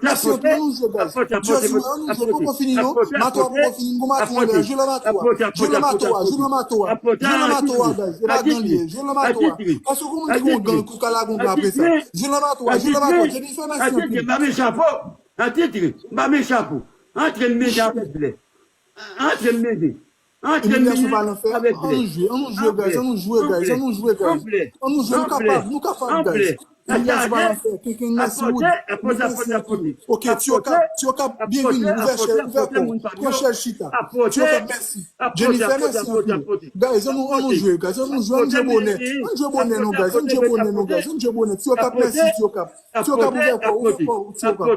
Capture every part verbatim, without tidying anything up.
Mèsi anpil, ann nou jwe, guys. Dieu sou mwen, ann nou jwe, poko fini non. Mato a poko fini, m gon mato anlè a. Jwe lan mato a. Jwe lan mato a, jwe lan mato a. Jwe lan mato a, guys. E pa gan li ye. Jwe lan mato a. Èske gon moun ki gon gan, ki ka lage yon gan apre sa? Jwe lan mato a, jwe lan mato a. Jennifer, mèsi anpil. Antre m mete avèk vle. Antre m mete. Antre m mete avèk vle. Ann nou jwe, ann nou jwe, guys. Ann nou jwe, guys. Ann nou jwe, guys. Ann nou jwe, nou kapab, nou kapab, guys. Ilyas Balanse, Kenken, mèsi Wood. Kenken, mèsi anpil. Ok, Tiyokap, Tiyokap, byenvini. Ouvè chèz, ouvè kò w. Pran chèz chita. Tiyokap, mèsi. Jennifer, mèsi anpil. Guys, ann nou, ann nou jwe, guys. Ann nou jwe, ann jwe bonè. Ann jwe bonè non, guys. Ann jwe bonè non, guys. Ann jwe bonè. Tiyokap, mèsi, Tiyokap. Tiyokap, ouvè kò w, ouvè kò w, Tiyokap.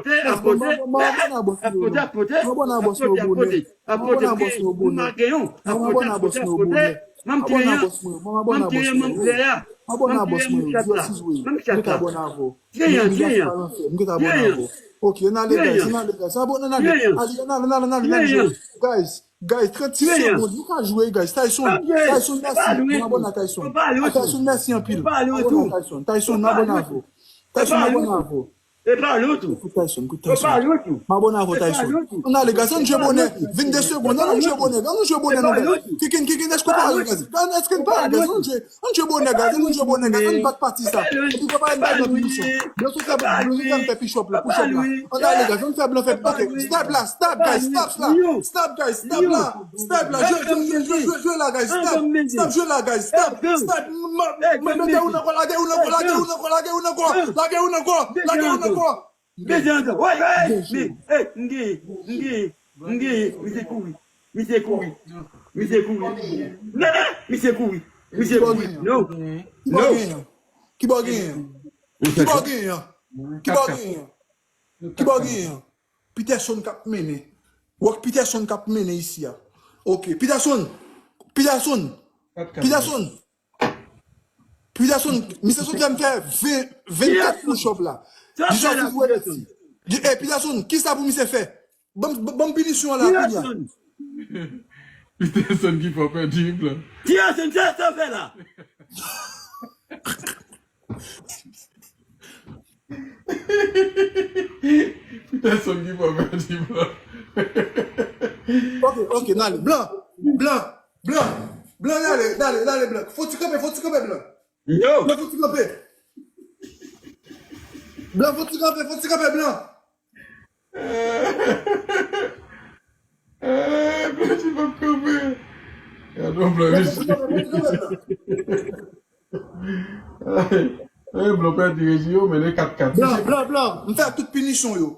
Mèsi, m abòne a bòs mwen yo non. M abòne a bòs mwen yo bonè. M abòne a bòs mwen yo bonè. M abòne a bòs mwen yo bonè. M abòne a bòs mwen yo. M abòne a bòs mwen yo. M abòne a bòs mwen yo. Dieu sou mwen. M ket abòne avè w. M ket abòne avè w. Ok, ann ale, guys, ann ale, guys. Ann ale, ann ale, ann ale, ann ale, ann ale jwe. Guys, guys, trannsis segonn, nou ka jwe, guys. Tyson, Tyson, mèsi. M abòne a Tyson. A Tyson, mèsi anpil. M abòne a Tyson. Tyson, m abòne avè w. Tyson, m abòne avè w. Kout Tyson, kout Tyson. M abòne avè w, Tyson. Ann ale, guys, ann jwe bonè. Vennde segonn, ann nou jwe bonè, ann nou jwe bonè non, guys. Kikin, Kikin, èske w pare, guys? Èske n pare, guys? Ann jwe, ann jwe bonè, guys, ann jwe bonè, guys, ann bat pati sa. Epi papa, ann bay nan pinisyon. Blan sou fè, blan sou fè m fè push up la, push up la. Ann ale, guys, ann fè blan fè, ok, stop la, stop, guys, stop la, stop, guys, stop la, stop la, jwe, jwe, jwe, jwe, jwe la, guys, stop, stop, jwe la, guys, stop, stop, mete youn ankò, lage youn ankò, lage youn ankò, lage youn ankò, lage youn ankò, lage youn ankò. Beze ankò. Woy, woy, men, hey, m genyen, m genyen, m genyen, misye kouri, misye kouri, misye kouri. Non, non, misye kouri, misye kouri. Non, non. Ki bò genyen? Ki bò genyen? Ki bò genyen? Ki bò genyen? Ki bò genyen? Peterson k ap mennen. Wòk Peterson k ap mennen isi a. Ok, Peterson, Peterson, Peterson. Peterson, misye sot fè m fè ven, vennkat push up la. Dieu sou mwen, mèsi. Di, eh, Peterson, kisa pou misye fè? Ban m, ban m pinisyon an la, kounye a. Peterson ki fè w pèdi blan. Peterson, sa sa fè la? Peterson ki fè w pèdi blan. Ok, ok, n ale. Blan, blan, blan, blan, n ale, n ale, n ale, blan. Fò ti kanpe, fò ti kanpe, blan. Yo. Blan, fò ti kanpe. Blan, fò ti kanpe, fò ti kanpe, blan. Eh, blan, ti p ap kanpe. Gade yon blan, mesye. Blan, fò ti kanpe, fò ti kanpe, blan. Eh, blan pèdi rejim yo, mennen kat kat. Blan, blan, blan. M fè tout pinisyon yo.